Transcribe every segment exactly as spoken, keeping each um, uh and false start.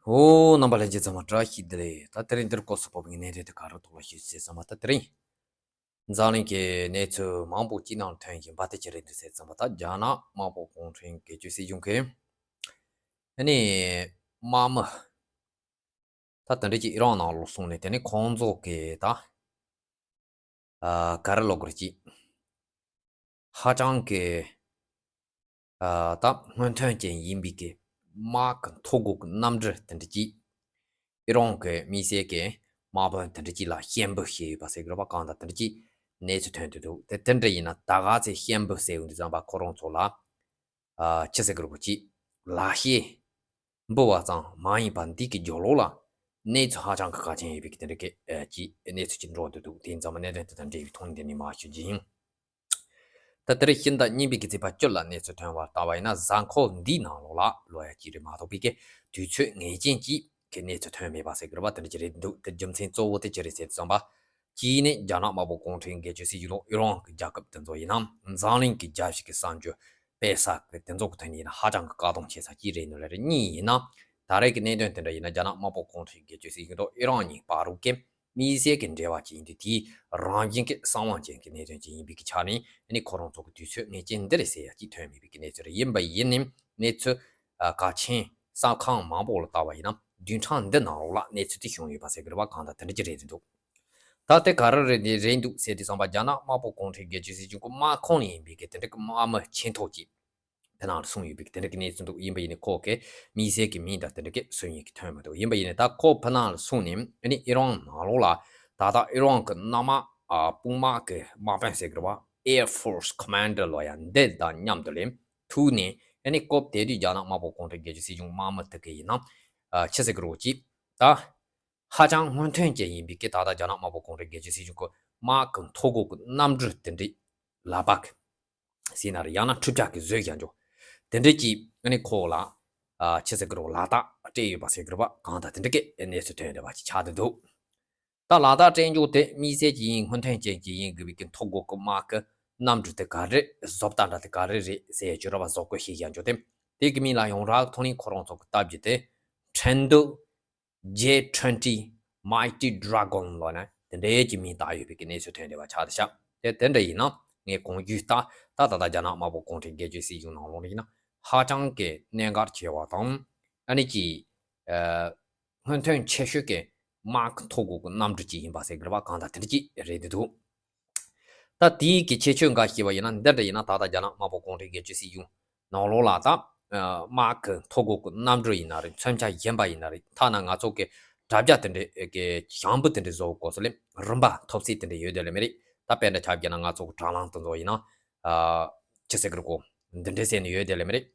ཨོ། རྣམ་པ་ལྷན་རྒྱས་ཚང་མ་བཀྲ་ཤིས་བདེ་ལེགས། ད་དེ་རིང་འདིར་སྐོར་སུ་བབས་པའི་གནས་རིམ་དེ་ག་རེ་ཐོག་ལ་ཞུས་ཟེར་ཙམ་པ། ད་དེ་རིང་འཛམ་གླིང་གི་གནས་ཚུལ་མང་པོ་ཅིག་ནང་ཐོན་བཞིན་པ་དེ་ཅི་རེད་འདུག་ཟེར་ཙམ་པ། ད་རྒྱ་ནག་དམར་པོ་གུང་ཁྲན་སྒེར་གཅོད་སྲིད་གཞུང་གིས་ཨ་ནི་དམག་མི་ད་དེ་འདྲ་ཅིག་ཨི་རན་ནང་ལོགས་སོང་ནས། དེ་ནི་ཁོང་ཚོ་གི་ད་ཨ་ག་རེ་ལབ་དགོས་རེད། ཅིག་ཧ་ཅང་གི་ཨ་ད་སྔོན་ཐོན་ཅན་ཡིན་པའི་གི་དམག་གི་ཐོ་འགོད་ཀྱི་གནམ་གྲུ་དེ་འདྲ་ཅིག་ཨི་རན་གྱི་དམིགས་བསལ་གྱི་དམག་དཔོན་དེ་འདྲ་ཅིག་ལ་སྐྱེལ་འབུལ་བྱས་ཡོད་པ་ཟེར་གྱི་རེད་པ། གང་ལྟར་དེ་འདྲ་ཅིག་གནས་ཚུལ་ཐོན་བསྡད་འདུག་དེ་དེ་འདྲ་ཡིན་ན་ད་ག་ཚོད་སྐྱེལ་འབུལ་ཟེར་ཡོང་དུས་ཙམ་པ། ཁོ་རང་ཚོ་ལ་ཨ་ཅི་ཟེར་གྱི་རེད་པ། ཅིག་ལག་ཤེས་འབུལ་བ་ཙམ་མ་ཡིན་པ་འདི་གི་རྒྱབ་ལོགས་ལ་གནས་ཚུལ་ཧ་ཅང་གི་གལ་ཆེན་ཡོད་པའི་གི་དེ་འདྲ་གི་ཨ་ཅིག་གནས་ཚུལ་ཅིག་འགྲོ་བསྡད་འདུག་དེ་ཡིན་ཙང་མ་གནད་དོན་དེ་དང་འབྲེལ་བའི་ཐོག་ནས་འདི་ནས་མར་ཞུ་རྒྱུ་ཡིན། ད་དེ་རིང་ཕྱི་ཟླ་གཉིས་པའི་གི་ཚེས་པ་བཅུ་ལ་གནས་ཚུལ་ཐོན་པར་བལྟས་པ་ཡིན་ན། གཟའ་འཁོར་འདིའི་ནང་ལོགས་ལ་ལོ་ཡ་གཅིག་རེ་མ་གཏོགས་པའི་གི་དུས་ཚོད་ངེས་ཅན་ཅིག་གི་གནས་ཚུལ་ཐོན་མེད་པ་ཟེར་གྱི་རེད་པ། དེ་འདྲ་ཅིག་རེད་འདུག་དེ་རྒྱུ་མཚན་གཙོ་བོ་དེ་ཅི་རེད་ཟེར་དུས་ཙམ་པ། གཅིག་ནི་རྒྱ་ནག་དམར་པོ་གུང་ཁྲན་སྒེར་གཅོད་སྲིད་གཞུང་དང་ཨི་རན་གྱི་རྒྱལ་ཁབ་དེ་ཚོ་ཡིན་ན་འཛམ་གླིང་གི་རྒྱལ་སྤྱི་གི་གསར་འགྱུར་སྤེལ་ས་གི་དེ་ཚོ་གི་ཐོག་ནས་ཡིན་ན་ཧ་ཅང་གི་བཀག་སྡོམ་བྱེད་ས་གཅིག་རེད་འདུག་ལབ་རེད། གཉིས་ཡིན་ན་ད་རེས་ཀྱི་གནད་དོན་དེ་འདྲ་ཡིན་ན། རྒྱ་ནག་དམར་པོ་གུང་ཁྲན་སྒེར་གཅོད་སྲིད་གཞུང་དང་ཨི་རན་གཉིས་བར་དུ་གི་དམིགས་བསལ་གྱི་འབྲེལ་བ་ཅིག་ཡིན་དུས། དེའི་རང་བཞིན་གྱི་གསང་བ་ཅན་གྱི་གནད་དོན་ཅིག་ཡིན་པའི་གི་ཆ་ནས། ཨ་ནི་ཁོ་རང་ཚོ་གི་དུས་ཚོད་ངེས་ཅན་འདི་རེད་ཟེར་ཡ་ཅིག་ཐོན་མེད་པའི་གི་གནས་ཚུལ་རེད། ཡིན་པ་ཡིན་ནའི་གནས་ཚུལ་ཨ་གལ་ཆེན་གསར་ཁང་མང་པོ་ལ་བལྟས་པ་ཡིན་ན་བདུན་ཕྲག་འདི་ནང་ལོགས་ལ་གནས་ཚུལ་དེ་བྱུང་ཡོད་པ་ཟེར་གྱི་རེད་པ། གང་ལྟར་དེ་འདྲ་ཅིག་རེད་འདུག་ད་དེ་ག་རེ་རེད་འདུག་ཟེར་དུས་ཙམ་པ། རྒྱ་ནག་དམར་པོ་གུང་ཁྲན་སྒེར་གཅོད་སྲིད་གཞུང་གི་དམག་ཁོངས་ནས་ཡིན་པའི་གི་དེ་འདྲ་གི་དམག་མི་ཆེན་ཐོག་ཅིག་ཕྱི་ནང་ལ་སོང་ཡོད་པའི་གི་དེ་འདྲ་གི་གནས་ཚུལ་འདུག་ཡིན་པ་ཡིན་ནའི་ཁོ་གི་དམིགས་བསལ་གྱི་མིང་དང་དེ་འདྲ་གི་སོ་ཡིན་གྱི་ཐོན་མི་འདུག་ཡིན་པ་ཡིན་ནའི་ད་ཁོ་ཕྱི་ནང་ལ་སོང་ནས་ཨ་ནི་ཨི་རན་ནང་ལོགས་ལ་ད་ལྟ་ཨི་རན་གྱི་གནམ་དམག་ཨ་དཔུང་དམག་གི་དམག་དཔོན་ཟེར་གྱི་རེད་པ། Air Force Commander ལབ་ཡ་འདི་དང་མཉམ་དུ་ལ་ཐུག་ནས། ཨ་ནི་སྐབས་དེ་དུས་རྒྱ་ནག་དམར་པོ་གུང་ཁྲན་སྒེར་གཅོད་སྲིད་གཞུང་དམག་མི་དེ་གི་ཡིན་ན་ཨ་ཅི་ཟེར་གྱི་རེད་པ། ཅིག་ད་ཧ་ཅང་སྔོན་ཐོན་ཅན་ཡིན་པའི་གི་ད་ལྟ་རྒྱ་ནག་དམར་པོ་གུང་ཁྲན་སྒེར་གཅོད་སྲིད་གཞུང་གི་དམག་གི་ཐོ་འགོད་ཀྱི་གནམ་གྲུ་དེ་འདྲའི་ལག་པ་གི་ཟེར་ན་རེད། ཡང་ན་འཕྲུལ་ཆས་ཀྱིས་བཟོས་བཞག་འཇོག་དེ་འདྲ་ཅིག་ཨ་ནི་ཁོ་ལ་ཨ་ཅི་ཟེར་གྱི་རེད་པ། ལག་རྟགས་སྤྲད་ཡོད་པ་ཟེར་གྱི་རེད་པ། གང་ལྟར་དེ་འདྲ་གི་གནས་ཚུལ་ཐོན་བསྡད་པ་ཅིག་ཆགས་བསྡད་འདུག་ད་ལག་རྟགས་སྤྲད་འཇོག་དེ་དམིགས་བསལ་གྱི་ཡིན། སྔོན་ཐོན་ཅན་གྱི་ཡིན་དགོས་པའི་གི་ཐོ་འགོད་ཀྱི་དམག་གི་གནམ་གྲུ་དེ་ག་རེ་བཟོ་ལྟ་འདྲ་དེ་ག་རེ་རེད་ཟེར་ཡ་ཅིག་རེད་པ། བཟོ་བཀོད་བྱས་བཞག་འཇོག་དེ། དེ་གི་མིང་ལ་ཡོངས་གྲགས་ཐོག་ནས་ཁོ་རང་ཚོ་གི་སྟབས་ཀྱིས་དེ་Chengdu J twenty Mighty Dragon ལབ་ནས་དེ་འདྲའི་གི་མིང་བཏགས་ཡོད་པའི་གི་གནས་ཚུལ་ཐོན་བསྡད་པ་ཆགས་བསྡད་ཤག་དེ་དེ་འདྲ་ཡིན་ན་ངས་གོང་ཞུས་ལྟར་ད་ད་ལྟ་རྒྱ་ནག་དམར་པོ་གུང་ཁྲན་སྒེར་གཅོད་སྲིད་གཞུང་ནང་ལོགས་ནས་ཡིན་ན་ཧ་ཅང་གི་གནད་འགག་ཆེ་བ་དང་། ཨ་ནི་ཅིག་ཨ་སྔོན་ཐོན་ཆེ་ཤོས་ཀྱི་དམག་གི་ཐོ་འགོད་ཀྱི་གནམ་གྲུ་ཅིག་ཡིན་པ་ཟེར་གྱི་རེད་པ། གང་ལྟར་དེ་འདྲ་ཅིག་རེད་འདུག་ད་དེའི་གི་ཁྱད་ཆོས་འགའ་ཞིག་བ་ཡིན་ན། འདི་འདྲ་ཡིན་ན་ད་ལྟ་རྒྱ་ནག་དམར་པོ་གུང་ཁྲན་སྒེར་གཅོད་སྲིད་གཞུང་ནང་ལོགས་ལ་ད་ཨ་དམག་གི་ཐོ་འགོད་ཀྱི་གནམ་གྲུ་ཡིན་ན་རེད། མཚོན་ཆ་གཞན་པ་ཡིན་ན་རེད། ཐ་ན་ང་ཚོ་གི་དྲ་རྒྱ་དེ་འདྲའི་གི་བྱང་བུ་དེ་འདྲའི་བཟོ་སྐོར་སོགས་ལ་རིན་པ་མཐོ་ཚད་དེ་འདྲ་ཡོད་དེ་ལས་མེད་རེད། ད་དཔེར་ན་ཆ་བཞག་ན་ང་ཚོ་གི་དྲ་ལམ་དེ་ཚོ་ཡིན་ན་ཨ་ཅི་ཟེར་གི་རེད་གོ། འདི་འདྲའི་ཟེར་ནས་ཡོད་དེ་ལས་མེད་རེད།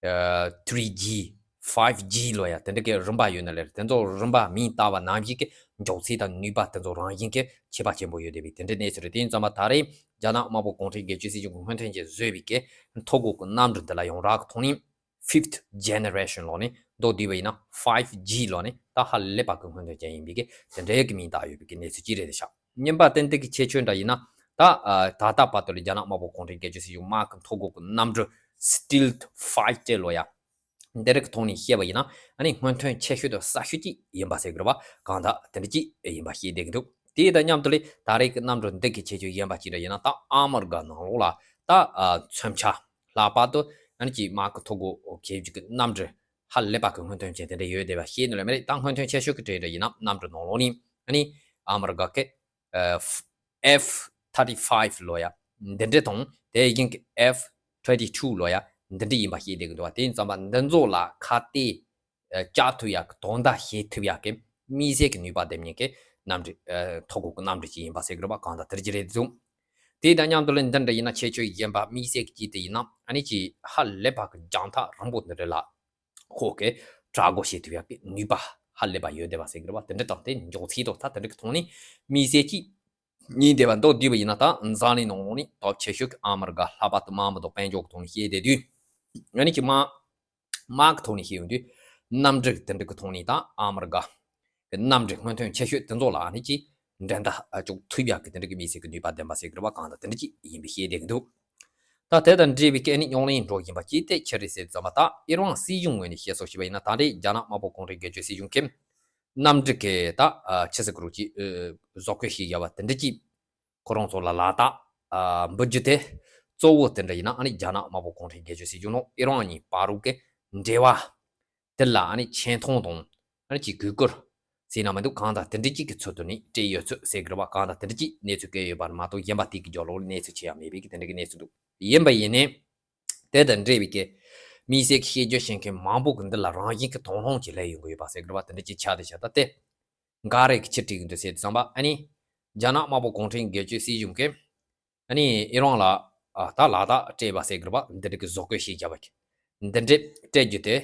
ཨ་three G five G ལབ་ཡ་དེ་འདྲ་གི་རིན་པ་ཡོད་ན་ལས་རེད། དེ་ཚོ་རིན་པ་མིང་བཏགས་པ་ནང་བཞིན་གྱི་མགྱོགས་ཚད་དང་ནུས་པ་དེ་ཚོ་རང་བཞིན་གྱི་ཁྱད་པར་ཆེན་པོ་ཡོད་བསྡད་པའི་དེ་འདྲའི་གནས་ཚུལ་རེད། དེ་ཡིན་ཙང་མ་ད་རེས་རྒྱ་ནག་དམར་པོ་གུང་ཁྲན་སྒེར་གཅོད་སྲིད་གཞུང་གི་སྔོན་ཐོན་ཅན་བཟོས་པའི་གི་ཐོ་འགོད་ཀྱི་གནམ་གྲུ་འདི་ལ་ཡོངས་གྲགས་ཀྱི་ཐོག་ནས་fifth generation ལབ་ནས་མདོར་བསྡུས་པ་ཡིན་ན་five G ལབ་ནས་ད་ཧ་ལས་པ་གི་སྔོན་ཐོན་ཅན་ཡིན་པའི་གི་དེ་འདྲའི་གི་མིང་བཏགས་ཡོད་པའི་གི་གནས་ཚུལ་ཅིག་རེད་ཤག་གཉིས་པ་ཏན་ཏན་གྱི་ཁྱད་ཆོས་འདྲ་ཡིན་ན། ད་ཨ་ད་ལྟ་བར་དུ་ལ་རྒྱ་ནག་དམར་པོ་གུང་ཁྲན་སྒེར་གཅོད་སྲིད་གཞུང་དམག་གི་ཐོ་འགོད་ཀྱི་གནམ་གྲུ་stealth fighter ལབ་ཡ་འདི་རིགས་ཀྱི་ཐོག་ནས་བཤད་པ་ཡིན་ན། ཨ་ནི་སྔོན་ཐོན་ཆེ་ཤོས་དང་གསར་ཤོས་ཅིག་ཡིན་པ་ཟེར་གྱི་རེད་པ། གང་ལྟར་དེ་འདྲ་ཅིག་ཡིན་པ་ཤེས་བསྡད་ཀྱི་འདུག་དེ་དང་མཉམ་དུ་ལ་ད་རེས་ཀྱི་གནམ་གྲུ་འདི་གི་ཁྱད་ཆོས་གཞན་པ་ཅིག་འདྲ་ཡིན་ན། ད་ཨ་མི་རི་ཀ་ནང་ལོགས་ལ་ད་ཨ་མཚོན་ཆ་ལྷག་པར་དུ་ཨ་ནི་ཅིག་དམག་གི་ཐོ་འགོད་བྱེད་རྒྱུ་གི་གནམ་གྲུ་ཧ་ལས་པ་གི་སྔོན་ཐོན་ཅན་དེ་འདྲ་ཡོད་བསྡད་པ་ཤེས་ནི་ལས་མེད་རེད། ད་སྔོན་ཐོན་ཆེ་ཤོས་ཀྱི་གྲས་འདྲ་ཡིན་ན་གནམ་གྲུ་ནང་ལོགས་ནས་ཨ་ནི་ཨ་མི་རི་ཀ་གི་ཨ་F thirty five ལབ་ཡ་འདི་འདྲ་དང་། དེ་བཞིན་གྱི་F twenty two ལབ་ཡ་འདི་འདྲ་ཡིན་པ་ཤེས་བསྡད་ཀྱི་འདུག་པ། དེ་ཡིན་ཙང་མ་འདི་ཚོ་ལ་ཁ་གཏད་ཨ་བཅག་ཐུབ་ཡ་གི་དོན་དག་བྱེད་ཐུབ་ཡ་གི་དམིགས་བསལ་གྱི་ནུས་པ་ལྡན་མཁན་གྱི་གནམ་གྲུ་ཨ་ཐོ་འགོད་ཀྱི་གནམ་གྲུ་ཅིག་ཡིན་པ་ཟེར་གྱི་རེད་པ། གང་ལྟར་དེ་འདྲ་ཅིག་རེད་འདུག་དེ་དང་མཉམ་དུ་ལ་འདི་འདྲ་ཡིན་ན་ཁྱད་ཆོས་གཞན་པ་དམིགས་བསལ་གྱི་ཅིག་དེ་ཡིན་ན། ཨ་ནི་ཅིག་ཧ་ལས་པ་གི་རྒྱང་ཐག་རིང་པོ་འདི་འདྲ་ལ་ཁོ་གི་བྲག་བརྐོས་བྱེད་ཐུབ་ཡག་གི་ནུས་པ་ཧ་ལས་པ་ཡོད་བསྡད་པ་ཟེར་གྱི་རེད་པ། དེ་འདྲ་དང་དེ་མགྱོགས་ཚད་དང་ད་དེ་འདྲ་གི་ཐོག་ནས་དམིགས་བསལ་གྱི་ཡིན་བསྡད་པ་མདོར་བསྡུས་པ་ཡིན་ན། ད་འཛམ་གླིང་ནང་ལོགས་ནས་སྟོབས་ཆེ་ཤོས་ཀྱི་ཨ་མི་རི་ཀ་ལྷག་པར་དུ་དམག་མི་དང་དཔལ་འབྱོར་གྱི་ཐོག་ནས་བཤད་བསྡད་དུས། ཨ་ནི་ཅིག་དམག་དམག་གི་ཐོག་ནས་བཤད་ཡོང་དུས། གནམ་གྲུ་དེ་འདྲ་གི་ཐོག་ནས་ད་ཨ་མི་རི་ཀ་གི་གནམ་གྲུ་སྔོན་ཐོན་ཆེ་ཤོས་དེ་ཚོ་ལ་ཨ་ནི་ཅིག་འགྲན་ཟླ་ཅུང་ཐུབ་ཡག་གི་དེ་འདྲ་གི་དམིགས་བསལ་གྱི་ནུས་པ་ལྡན་པ་ཟེར་གྱི་རེད་པ། གང་ལྟར་དེ་འདྲ་ཅིག་ཡིན་པའི་ཤེས་བསྡད་ཀྱི་འདུག་ད་དེ་དང་འབྲེལ་བའི་གི་ཨ་ནི་རྙོག་གླེང་འགྲོ་བཞིན་པ་ཅིག་དེ་ཅི་རེད་ཟེར་ཙམ་པ། ད་ཨི་རན་སྲིད་གཞུང་ངོས་ནས་བཤད་སྲོལ་ཞིག་ཡིན་ན། ད་རེས་རྒྱ་ནག་དམར་པོ་གུང་ཁྲན་སྒེར་གཅོད་སྲིད་གཞུང་གིས་གནམ་གྲུ་གི་ད་ཆི་ཟེར་དགོས་རེད། ཅིག་བཟོ་བཀོད་བྱས་བཞག་པ་དེ་འདྲ་ཅིག་ཁོ་རང་ཚོ་ལ་ལག་རྟགས་འབུལ་རྒྱུ་དེ་གཙོ་བོ་དེ་འདྲ་ཡིན་ན། ཨ་ནི་རྒྱ་ནག་དམར་པོ་གུང་ཁྲན་སྒེར་གཅོད་སྲིད་གཞུང་དང་ཨི་རན་གཉིས་བར་དུ་གི་འབྲེལ་བ་དེ་ལ་ཨ་ནི་ཆེ་མཐོང་དང་ཨ་ནི་ཅིག་གུས་བཀུར་ཟེར་ན་མི་འདུག་གང་ལྟར་དེ་འདྲ་ཅིག་གི་ཚུལ་དུ་ནི་སྤྲད་ཡོད་ཚུལ་ཟེར་གི་རེད་པ། གང་ལྟར་དེ་འདྲ་ཅིག་གནས་ཚུལ་སྐད་ཡོད་པ་མ་གཏོགས་གཞན་པ་དེ་གི་རྒྱབ་ལོགས་ལ་གནས་ཚུལ་ཅི་ཡང་མེད་པའི་གི་དེ་འདྲ་གི་གནས་ཚུལ་འདུག་ཡིན་པ་ཡིན་ནའི་དེ་དང་འབྲེལ་བའི་གི་དམིགས་བསལ་གྱི་དཔྱད་བརྗོད་བྱེད་མཁན་མང་པོ་གི་འདི་ལ་རང་བཞིན་གྱི་དོགས་སློང་ཅིག་སླེབས་ཡོང་གི་ཡོད་པ་ཟེར་གི་རེད་པ། དེ་འདྲ་ཅིག་ཆགས་བསྡད་ཤག་ད་དེ་ག་རེ་གི་ཕྱིར་བྲིས་གི་འདུག་ཟེར་དུས་ཙམ་པ། ཨ་ནི་རྒྱ་ནག་དམར་པོ་གུང་ཁྲན་སྒེར་གཅོད་སྲིད་གཞུང་གིས་ཨ་ནི་ཨི་རན་ལ་ཨ་ད་ལག་རྟགས་སྤྲད་པ་ཟེར་གི་རེད་པ། འདི་འདྲ་གི་བཟོ་བཀོད་བྱས་བཞག་པ་གི་འདི་འདྲ་སྤྲད་རྒྱུ་དེ།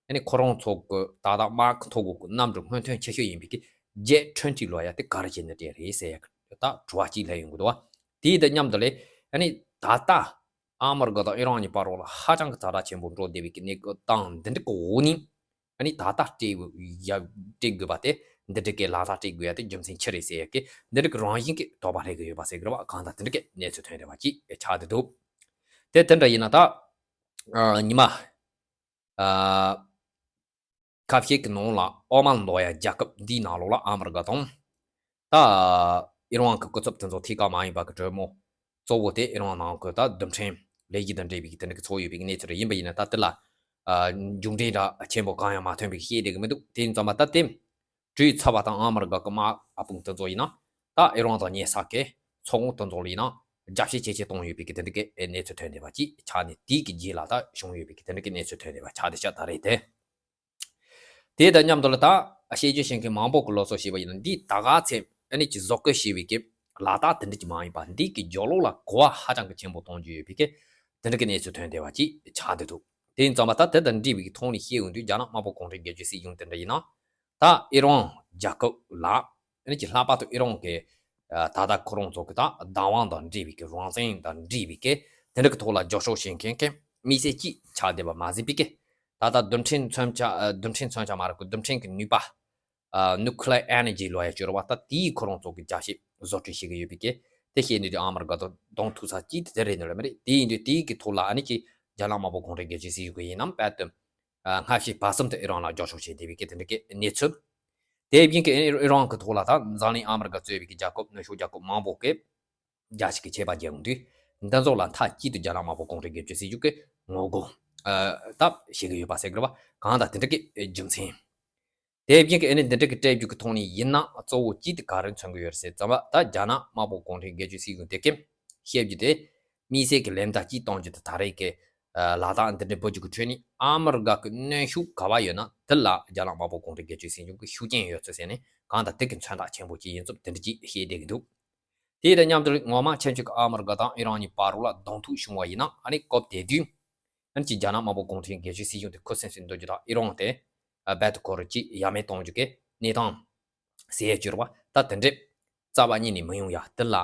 ཨ་ནི་ཁོ་རང་ཚོ་གི་ད་ལྟ་དམག་གི་ཐོག་གི་གནམ་གྲུ་སྔོན་ཐོན་ཆེ་ཤོས་ཡིན་པའི་གི་ཇེ་ཊུ་ཝེན་ཊི་ལབ་ཡ་དེ་ག་རེ་བྱས་ནས་སྤྲད་རེད་ཟེར་ཡ་གི་ད་དྲི་བ་གཅིག་སླེབས་ཡོང་གི་འདུག་བ། དེའི་དང་མཉམ་དུ་ལས་ཨ་ནི་ད་ལྟ་ཨ་མི་རི་ཀ་དང་ཨི་རན་གཉིས་བར་ལ་ཧ་ཅང་གི་ཛ་དྲག་ཆེན་པོ་འགྲོ་བསྡད་པའི་གི་གནས་སྐབས་སྟངས་འདི་འདྲ་གི་འོག་ནས། ཨ་ནི་ད་ལྟ་སྤྲད་དགོས་ཡ་སྤྲད་དགོས་པ་དེ། འདི་འདྲ་གི་ལག་རྟགས་སྤྲད་དགོས་ཡ་དེ་རྒྱུ་མཚན་ཅི་རེད་ཟེར་ཡ་གི་འདི་འདྲ་གི་རང་བཞིན་གྱི་དོགས་པ་སླེབས་ཀྱི་ཡོད་པ་ཟེར་གི་རེད་པ། གང་ལྟར་དེ་འདྲ་གི་གནས་ཚུལ་ཐོན་བསྡད་པ་ཅིག་ཆགས་བསྡད་འདུག་དེ་དེ་འདྲ་ཡིན་ན་ད་ཨ་ཉི་མ་ཨ་ཁ་ཤས་ཀྱི་ནང་ལ་ཨོ་མན་ལབ་ཡ་རྒྱལ་ཁབ་འདིའི་ནང་ལོགས་ལ་ཨ་མི་རི་ཀ་དང་ད་ཨི་རན་གྱི་སྐུ་ཚབ་དེ་ཚོ་ཐད་ཀར་མ་ཡིན་པ་གི་གྲོས་མོལ་གཙོ་བོ་དེ་ཨི་རན་ནང་གི་ད་རྡུལ་ཕྲན་ལས་གཞི་དང་འབྲེལ་བའི་གི་དེ་འདྲ་གི་ཚོགས་ཡོད་པའི་གནས་ཚུལ་རེད། ཡིན་པ་ཡིན་ན་ད་དེ་ལ་ཨ་མཇུག་འབྲས་འདྲ་ཆེན་པོ་གང་ཡང་མ་ཐོན་པའི་གི་ཤེས་བསྡད་གི་མི་འདུག་དེ་ཡིན་ཙང་མ་ད་དེ་གྲོས་ཚར་བ་དང་ཨ་མི་རི་ཀ་གི་དམག་ཨ་དཔུང་དེ་ཚོ་ཡིན་ན་ད་ཨི་རན་དང་ཉེ་ས་གི་མཚོ་ངོས་དེ་ཚོ་ལ་ཡིན་ན་རྒྱབ་བཤད་ཇེ་ཆེ་བཏང་ཡོད་པའི་གི་དེ་འདྲ་གི་གནས་ཚུལ་ཐོན་བསྡད་པ་ཅིག་ཆགས་ནས། དེའི་གི་རྗེས་ལ་ད་བྱུང་ཡོད་པའི་གི་དེ་འདྲ་གི་གནས་ཚུལ་ཐོན་བསྡད་པ་ཆགས་བསྡད་ཤག་ད་རེས་དེ། དེ་དང་མཉམ་དུ་ལ་ད་དཔྱད་བརྗོད་བྱེད་མཁན་མང་པོ་གི་ལོ་ཚོད་བྱས་པ་ཡིན་ན། འདི་ད་ག་ཚད་ཨ་ནི་ཅིག་བཟོ་བཀོད་བྱས་པའི་གི་ལག་རྟགས་དེ་འདྲ་ཅིག་མ་ཡིན་པ། འདི་གི་རྒྱབ་ལོགས་ལ་གོ་བ་ཧ་ཅང་གི་ཆེན་པོ་གཏོང་རྒྱུ་ཡོད་པའི་གི་དེ་འདྲ་གི་གནས་ཚུལ་ཐོན་བསྡད་པ་ཅིག་ཆགས་བསྡད་འདུག་དེ་ཡིན་ཙང་མ་ད་དེ་དང་འབྲེལ་བའི་གི་ཐོག་ནས་བཤད་ཡོང་དུས། རྒྱ་ནག་དམར་པོ་གུང་ཁྲན་སྒེར་གཅོད་སྲིད་གཞུང་དེ་འདྲ་ཡིན་ན་ད་ཨི་རན་རྒྱལ་ཁབ་ལ་ཨ་ནི་ཅིག་ལྷག་པར་དུ་ཨི་རན་གི་ཨ་ད་ལྟ་ཁོ་རང་ཚོ་གི་ད་བདག་དབང་དང་འབྲེལ་བའི་གི་རང་བཙན་དང་འབྲེལ་བའི་གི་དེ་འདྲ་གི་ཐོག་ལ་རྒྱབ་སྐྱོར་བྱེད་མཁན་གི་དམིགས་བསལ་གཅིག་ཆགས་བསྡད་པ་མ་ཟད་པའི་གི། ད་ལྟ་རྡུལ་ཕྲན་མཚོན་ཆ། ཨ་རྡུལ་ཕྲན་མཚོན་ཆ་མ་རེད་གོ། རྡུལ་ཕྲན་གྱི་ནུས་པ། ཨ་nuclear energy ལབ་ཡ་ཅིག་ཡོད་རེད་པ། ད་དེའི་ཁོ་རང་ཚོ་གི་རྒྱབ་བཤད་བཟོ་སྐྲུན་བྱེད་ཀྱི་ཡོད་པའི་གི་དེ་བཤད་ནས་དུས་ཨ་མི་རི་ཀ་དང་གདོང་ཐུག་ས་གཅིག་དེ་དེ་རེད་ནི་རེད་མ་རེད། དེ་ཡིན་དུས་དེའི་གི་ཐོག་ལ་ཨ་ནི་ཅིག་རྒྱ་ནག་དམར་པོ་གུང་ཁྲན་སྒེར་གཅོད་སྲིད་གཞུང་གི་ཡིན་ནམ་དཔལ་དུ་ཨ་སྔ་ཕྱི་བར་གསུམ་དུ་ཨི་རན་ལ་རྒྱབ་སྐྱོར་བྱས་བསྡད་པའི་གི་དེ་འདྲ་གི་གནས་ཚུལ། དེ་བཞིན་གི་ཨི་རན་གི་ཐོག་ལ་ད་འཛམ་གླིང་ཨ་མི་རི་ཀ་གཙོས་པའི་གི་རྒྱལ་ཁབ་ནུབ་ཕྱོགས་རྒྱལ་ཁབ་མང་པོ་གི་རྒྱ་ཆེ་གི་ཆད་པ་བརྒྱབ་ཡོང་དུས། འདི་ཚོ་ལ་མཐའ་གཅིག་ཏུ་རྒྱ་ནག་དམར་པོ་གུང་ཁྲན་སྒེར་གཅོད་སྲིད་གཞུང་གིས་ངོ་རྒོལ་ཨ་ད་བྱེད་ཀྱི་ཡོད་པ་ཟེར་གི་རེད་པ། གང་ལྟར་དེ་འདྲ་གི་རྒྱུ་མཚན། དེ་བཞིན་གི་ཨ་ནི་འདི་འདྲ་གི་སྤྲད་རྒྱུ་གི་ཐོག་ནས་ཡིན་ན་གཙོ་བོ་གཅིག་དེ་ག་རེ་མཚོན་གི་ཡོད་རེད་ཟེར་ཙམ་པ། ད་རྒྱ་ནག་དམར་པོ་གུང་ཁྲན་སྒེར་གཅོད་སྲིད་གཞུང་དེ་གིས་བཤད་རྒྱུ་དེ་དམིགས་བསལ་གི་ལན་བརྡ་གཅིག་གཏོང་རྒྱུ་དེ་ད་རེས་གི་ཨ་ལག་རྟགས་འདི་འདྲ་འབུལ་རྒྱུ་གི་ཁྲོད་ནས་ཨ་མི་རི་ཀ་གི་གནོན་ཤུགས་ག་པར་ཡོད་ན་དེ་ལ་རྒྱ་ནག་དམར་པོ་གུང་ཁྲན་སྒེར་གཅོད་སྲིད་གཞུང་གི་ཤུགས་རྐྱེན་ཡོད་ཚུལ་ཟེར་ནས། གང་ལྟར་དེ་གི་མཚོན་རྟགས་ཆེན་པོ་གཅིག་ཡིན་ཚུལ་དེ་འདྲ་ཅིག་བཤད་བསྡད་ཀྱི་འདུག་དེ་དང་མཉམ་དུ་ངོ་མ་ཕྱིན་ཆད་ཀྱི་ཨ་མི་རི་ཀ་དང་ཨི་རན་གཉིས་བར་ལ་གདོང་ཐུག་བྱུང་བ་ཡིན་ན། ཨ་ནི་སྐབས་དེ་དུས་ཨ་ནི་ཅིག་རྒྱ་ནག་དམར་པོ་གུང་ཁྲན་སྒེར་གཅོད་སྲིད་གཞུང་དེ་ཁུ་སིམ་སིམ་འདུག་རྒྱུ་དང་། ཨི་རན་དེ་རྦད་དེ་ཁོ་རང་ཅིག་ཡ་མེད་གཏོང་རྒྱུ་གི་གནས་སྟངས་ཟེར་ཡ་ཅིག་ཡོད་རེད་པ། ད་དེ་འདྲས་རྩ་བ་ཉིད་ནས་མི་ཡོང་ཡ། དེ་ལ་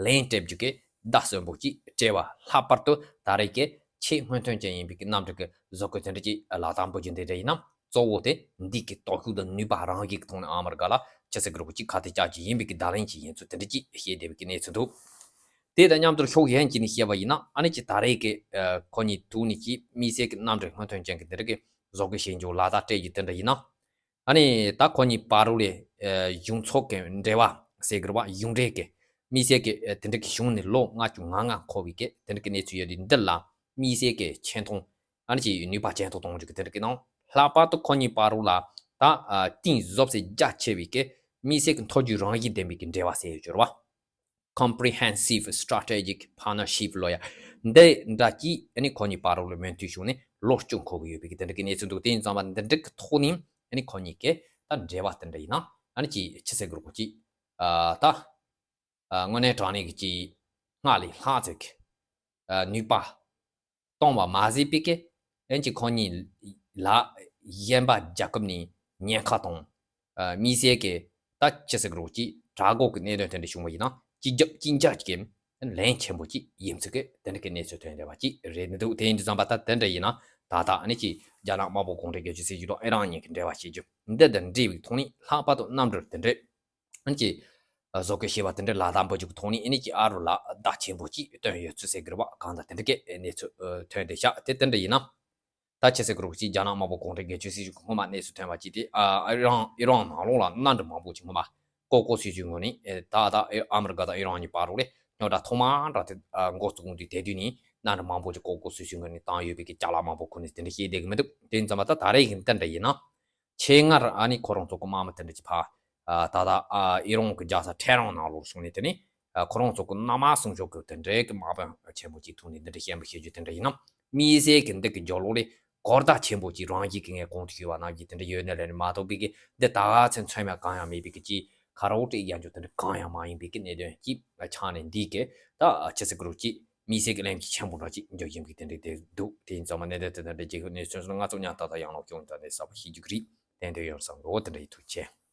ལན་སྤྲད་རྒྱུ་གི་བརྡ་གསོན་པོ་ཅིག་སྤྲད་པ། ལྷག་པར་དུ་ད་རེས་ཀྱི་ཆེས་སྔོན་ཐོན་ཅན་ཡིན་པའི་གི་གནམ་གྲུ་གི་བཟོ་བཀོད་དེ་འདྲ་ཅིག་ལག་བསྟར་འབུལ་རྒྱུ་འདི་འདྲ་ཡིན་ན། གཙོ་བོ་དེ་འདི་གི་སྟོབས་ཤུགས་དང་ནུས་པ་རང་བཞིན་གྱི་ཐོག་ནས་ཨ་མི་རི་ཀ་ལ་ཅི་ཟེར་གི་རེད་པ། ཅིག་ཁ་གཏད་བཅག་རྒྱུ་ཡིན་པའི་གི་བརྡ་ལན་ཅིག་ཡིན་ཚུལ་དེ་འདྲ་ཅིག་བཤད་བསྡད་པའི་གི་གནས་ཚུལ་འདུག་དེ་དང་མཉམ་དུ་ཕྱོགས་གཞན་ཅིག་ནས་བཤད་པ་ཡིན་ན། ཨ་ནི་ཅིག་ད་རེས་ཀྱི་ཨ་ཁོ་གཉིས་ཐུག་ནས་ཅིག་དམིགས་བསལ་གྱི་གནམ་གྲུ་སྔོན་ཐོན་ཅན་གྱི་འདི་འདྲ་གི་བཟོ་བཀོད་བྱེད་རྒྱུ་ལག་བསྟར་སྤྲད་རྒྱུ་དེ་འདྲ་ཡིན་ན། ཨ་ནི་ད་ཁོ་གཉིས་བར་ལ་ཨ་གཞུང་ཚོགས་ཀྱི་འབྲེལ་བ་ཟེར་གི་རེད་པ། གཞུང་འབྲེལ་གྱི་དམིགས་བསལ་གྱི་ཨ་དེ་འདྲ་གི་གཞུང་ནས་ལོ་ལྔ་བཅུ་ང་ལྔ་འཁོར་བའི་གི་དེ་འདྲ་གི་གནས་ཚུལ་ཡོད་དུས། འདི་ལ་དམིགས་བསལ་གྱི་ཆེ་མཐོང་། ཨ་ནི་ཅིག་ནུས་པ་ཇེ་མཐོར་གཏོང་རྒྱུ་གི་དེ་འདྲ་གི་ནང་། ལྷག་པར་དུ་ཁོ་གཉིས་བར་ལ་ད་ཨ་གཏིང་ཟབ་ཟེར་རྒྱ་ཆེ་བའི་གི་དམིགས་བསལ་གྱི་མཐོ་རྒྱུགས་རང་བཞིན་ལྡན་པའི་གི་འབྲེལ་བ་ཟེར་ཡོད་ཅོར་བ། Comprehensive Strategic Partnership ལབ་ཡ་འདི་འདྲ་ཅིག་ཨ་ནི་ཁོ་གཉིས་བར་ལ་མོས་མཐུན་བྱུང་ནས་ལོ་བཅུ་འཁོར་གི་ཡོད་པའི་གི་དེ་འདྲ་གི་གནས་ཚུལ་འདུག་དེ་ཡིན་ཙང་མ་འདི་འདྲ་གི་ཐོག་ནས་ཨ་ནི་ཁོ་གཉིས་གི་ད་འབྲེལ་བ་དེ་འདྲ་ཡིན་ན། ཨ་ནི་ཅིག་ཅི་ཟེར་དགོས་རེད་གོ། ཅིག་ཨ་ད། ཨ་དངོས་གནས་དྲང་གནས་ཀྱི་ཅིག་སྔར་ལས་ལྷག་ཙམ་གྱི་ཨ་ནུས་པ་གཏོང་བ་མ་ཟད་པའི་གི་ཨ་ནི་ཅིག་ཁོ་གཉིས་ལ་གཞན་པ་རྒྱལ་ཁབ་ནས་ཉེན་ཁ་དང་ཨ་དམིགས་བསལ་གྱི་ད་ཅི་ཟེར་དགོས་རེད་གོ། ཅིག་དྲག་དགོས་ཀྱི་གནད་དོན་དེ་འདྲ་བྱུང་བ་ཡིན་ན། གཅིག་རྒྱབ་གཅིག་རྒྱབ་ཀྱི་ལན་ཆེན་པོ་ཅིག་ཡིན་ཚུལ་གྱི་དེ་འདྲ་གི་གནས་ཚུལ་ཐོན་བསྡད་པ་ཅིག་རེད་འདུག་དེ་ཡིན་དུས་ཙམ་པ་ད་དེ་འདྲ་ཡིན་ན། ད་ལྟ་ཨ་ནི་ཅིག་རྒྱ་ནག་དམར་པོ་གུང་ཁྲན་སྒེར་གཅོད་སྲིད་གཞུང་དང་ཨི་རན་གཉིས་ཀྱི་འབྲེལ་བ་བྱེད་རྒྱུ་འདི་དང་འབྲེལ་བའི་ཐོག་ནས། ལྷག་པར་དུ་གནམ་གྲུ་དེ་འདྲ་ཨ་ནི་ཅིག་ བཟོ་བཀོད་བྱས་པ་དེ་འདྲའི་ལ་དྭགས་འབུམ་རྒྱུད་ཀྱི་ཐོག་ནས་ཨ་ནི་ཅིག་ཨ་རུ་ལ་བརྡ་ཆེན་པོ་ཅིག་བཏོན་ཡོད་ཚུལ་ཟེར་གི་རེད་བ། གང་ལྟར་དེ་འདྲ་གི་གནས་ཚུལ་ཐོན་བསྡད་ཤག་དེ་དེ་འདྲ་ཡིན་ན། ད་ཆི་ཟེར་གི་རེད་ཅིག་རྒྱ་ནག་དམར་པོ་གུང་ཁྲན་སྒེར་གཅོད་སྲིད་བྱུས་སྔོན་མ་གནས་ཚུལ་ཐོན་པ་ཅིག་དེ་ཨ་ཨི་རན་ཨི་རན་ནང་ལོགས་ལ་མནའ་འབྲེལ་མང་པོ་ཅིག་སྔོན་མ་ལྐོག་ལྐོག་སྲིད་བྱུས་ངོས་ནས་ད་ལྟ་ཨ་མི་རི་ཀ་དང་ཨི་རན་གཉིས་བར་རོགས་ལས་རྙོག་དྲ་ཐོག་མ་འདྲ་དེ་འགོ་བཙུགས་དུས་དེ་དུས་ནས་མནའ་འབྲེལ་མང་པོ་ཅིག་ལྐོག་ལྐོག་སྲིད་བྱུས་ངོས་ནས་བཏང་ཡོད་པའི་གི་ཅ་ལག་མང་པོ་ཁོ་ནས་དེ་འདྲ་བཤད་བསྡད་གི་མི་འདུག་དེ་ཡིན་ཙང་མ་ད་ད་རེས་ཀྱི་འདི་འདྲ་ཡིན་ན། ཆེད་མངགས་ཨ་ནི་ཁོ་རང་ཚོ་གི་དམག་མི་དེ་འདྲ་ཅིག་ཕར་ད་ལྟ་ཨི་རན་གྱི་རྒྱལ་ས་ཐེ་རན་ནང་ལོགས་སོང་ནས་དེ་ནས་ཁོ་རང་ཚོ་གི་མནའ་མ་སྲུང་སྐྱོབ་ཀྱི་དེ་འདྲའི་གི་དམག་དཔོན་ཆེན་པོ་ཅིག་ཐུག་ནས་འདི་འདྲ་བཤད་པ་བཤད་རྒྱུ་དེ་འདྲ་ཡིན་ན། དམིགས་བསལ་གྱི་འདི་གི་རྒྱབ་ལོགས་ལས་གོ་བརྡ་ཆེན་པོ་ཅིག་རང་བཞིན་གྱི་ངས་གོང་དུ་ཞུས་པ་ནང་བཞིན་དེ་འདྲ་ཡོད་ནའི་ལས་ནི་མ་གཏོགས་པའི་གི་འདི་ད་ག་ཚོད་མཚོན་པ་གང་ཡང་མེད་པའི་གི་ཅིག་ཁ་རོག་སྒྲིག་ཡང་རྒྱུ་དེ་འདྲ་གང་ཡང་མ་ཡིན་པའི་གི་གནད་དོན་ཅིག་ཆགས་ནས་འདི་གི་ད་ཆི་ཟེར་གི་རེད་ཅིག་དམིགས་བསལ་གྱི་གླེང་གཞི་ཆེན་པོ་འདྲ་ཅིག་འཇོག་བཞིན་པའི་དེ་འདྲ་དེ་འདུག་དེ་ཡིན་ཙང་མ་གནད་དོན་དེ་འདྲ་རྒྱལ་ཁབ་གནས་ཚུལ་སོགས་ང་ཚོ་ཉག་ཏག་ཏག་ཡང་ལོག་སྐྱོང་དང་གནས་ས་པ་ཤེས་རྒྱུ་གི་རེད། དེ་འདྲ་ཡོད་བསམ་གི་འོ་དེ་འདྲ་ཡིན། ཐུགས་རྗེ་ཆེ།